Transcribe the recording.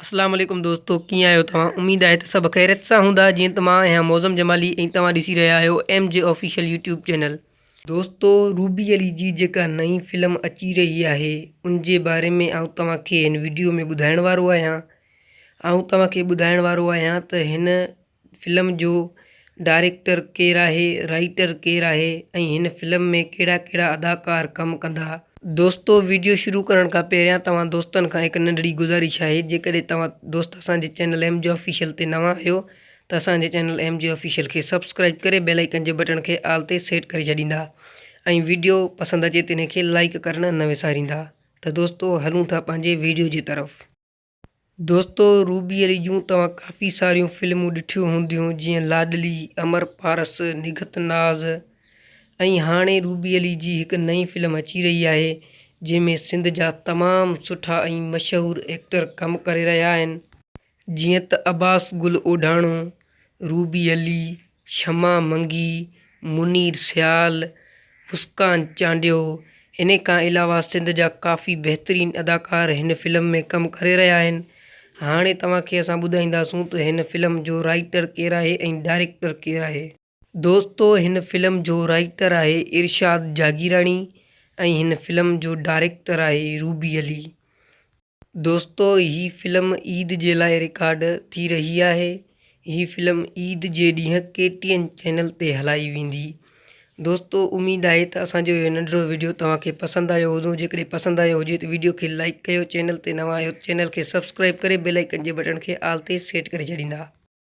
اسلام عليڪم دوستو ڪيئن آهيو توهان اميد آهي ته سڀ خيريت سان هوندا جيئن ته مان آهيان معظم جمالي ۽ توهان ڏسي رهيا آهيو ايم جي آفيشل يوٽيوب چينل. دوستو روبي علي جي جيڪا نئين فلم اچي رهي آهي ان جي باري ۾ آئون توهان کي هن وڊيو ۾ ٻڌائڻ وارو آهيان آئون توهان کي ٻڌائڻ وارو آهيان ته هن فلم جو ڊائريڪٽر ڪير آهي، رائيٽر ڪير آهي ۽ هن فلم ۾ ڪهڙا ڪهڙا اداڪار ڪم ڪندا. دوستو ويڊيو شروع ڪرڻ کان پهريان توهان دوستن کان هڪ ننڍڙي گذارش آهي جيڪڏهن توهان دوست اسان جي چينل ايم جي آفيشل تي نوان آهيو ته اسان جي چينل ايم جي آفيشل کي سبسڪرائيب ڪري بيل آئيڪن جي بٽڻ کي آل تي سيٽ ڪري ڇڏيندا ۽ ويڊيو پسند اچي ته ان کي لائيڪ ڪرڻ نه وساريندا ته دوستو هلون ٿا پنهنجي ويڊيو جي طرف. دوستو روبي علي جون توهان ڪافي ساريون فلمون ڏٺيون هونديون جيئن لاڏلي، امر پارس، نگهت ناز ۽ هاڻي روبي علي جي هڪ نئين فلم اچي رهي آهي جنهن ۾ سنڌ جا تمام سٺا ۽ مشهور ايڪٽر ڪم ڪري رهيا آهن. جيئن ته عباس گل اوڍاڻو، روبي علي، شمع منگي، منير سيال، مسڪان چانڊيو، انهي کان علاوه سنڌ جا ڪافي بهترين اداڪار هن فلم ۾ ڪم ڪري رهيا آهن. هاڻي توهان کي اسان ٻڌائينداسون ته هن فلم جو رائيٽر ڪير آهي ۽ ڊائريڪٽر ڪير آهي. دوستو هن فلم جو رائيٽر آهي ارشاد جاگيراڻي ۽ هن فلم جو ڊائريڪٽر آهي روبي علي. دوستو هي فلم عيد جي لاء رڪارڊ ٿي رهي آهي هي فلم عيد جي ڏينهن ڪي ٽي اين چينل تي هلائي ويندي دوستو اميد آهي ته اسان جو اهو ننڍڙو وڊيو توهان کي پسند آيو هوندو جيڪڏهن پسند آيو هجي ته وڊيو کي لائڪ ڪيو چينل تي نوان آهيو ته چينل کي سبسڪرائب ڪري بيل آئيڪن جي بٽڻ کي آل تي سيٽ ڪري ڇڏيندا.